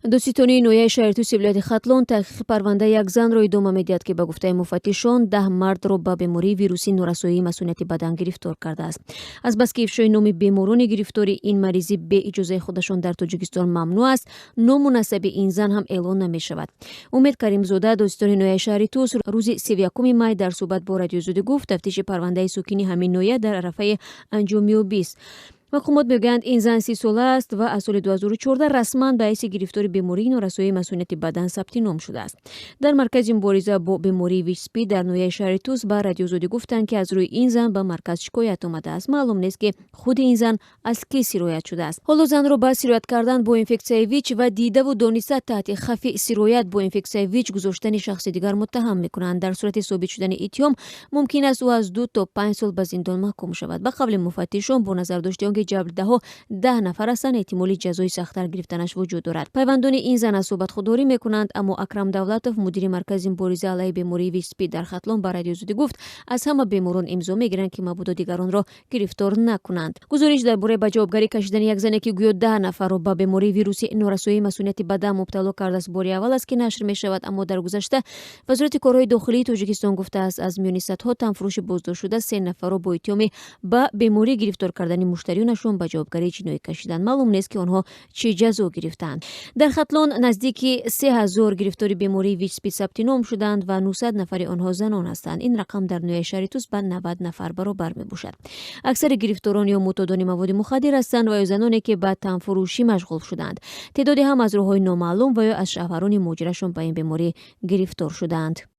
Додситонии ноҳияи шаҳри Туси вилояти Хатлон таҳқиқи парвандаи як занро идома медиҳад, ки ба гуфтаи муфаттишон 10 мардро ба бемории вирусии норасоии масунияти бадан гирифтор кардааст. Азбаски ифшои номи беморони гирифтори ин маризӣ бе иҷозаи худашон дар Тоҷикистон мамнӯъ аст, ному насаби ин зан ҳам эълон намешавад. Умед Каримзода, додситони ноҳияи шаҳри Тус, рӯзи 31 май дар суҳбат бо Радиои Озодӣ гуфт, тафтиши парвандаи сокини ҳамин ноҳия дар арафаи анҷомёбист. Мақомот мегӯянд, ин зан 30-сола аст ва аз соли 2014 расман ба ҳайси гирифтори бемории норасоии масунияти бадан сабти ном шудааст. Дар маркази мубориза бо бемории ВИЧ-СПИД дар ноҳияи шаҳри Тус ба Радиои Озодӣ гуфтанд, ки аз рӯи ин зан ба марказ шикоят омадааст. Маълум нест, ки худи ин зан аз кӣ сироят шудааст. Ҳоло занро ба сироят кардан бо инфексияи ВИЧ ва дидаву дониста таҳти хавфи сироят бо инфексияи ВИЧ гузоштани шахси дигар муттаҳам мекунанд. Дар сурати собит шудани иттиҳом мумкин аст ӯ аз 2 то 5 сол ба зиндон маҳкум шавад. Ба қавли муфаттишон, бо назардошти он ки ҷабрдидаҳо 10 нафар ҳастанд, эҳтимоли ҷазои сахттар гирифтанаш вуҷуд дорад. Пайвандони ин зан аз суҳбат худдорӣ мекунанд, аммо Акрам Давлатов, мудири маркази мубориза алайҳи бемории ВИЧ-СПИД дар Хатлон, ба Радиои Озодӣ гуфт, аз ҳама беморон имзо мегиранд, ки мабодо дигаронро гирифтор накунанд. Гузориш дар бораи ба ҷавобгарӣ кашидани як зане, ки гӯё 10 нафарро ба бемории вируси норасоии масунияти бадан мубтало кардааст, бори аввал аст, ки нашр мешавад. Аммо дар гузашта Вазорати корҳои дохилии Тоҷикистон гуфтааст, аз миёни садҳо танфурӯши боздоштшуда се нафарро бо иттиҳоми ба беморӣ гирифтор кардани муштариёнашон ба ҷавобгарии ҷиноӣ кашиданд. Маълум нест, ки онҳо чӣ ҷазо гирифтаанд. Дар Хатлон наздики 3000 гирифтори бемории ВИЧ-СПИД сабти ном шуданд ва 900 нафари онҳо занон ҳастанд. Ин рақам дар ноҳияи шаҳри Тус ба 90 нафар баробар мебошад. Аксари гирифторон ё мӯътодони маводи мухаддир ҳастанд ва ё заноне, ки ба танфурӯшӣ машғул шуданд. Теъдоде ҳам аз роҳҳои номаълум ва ё аз шавҳарони муҳоҷирашон ба ин беморӣ гирифтор шудаанд.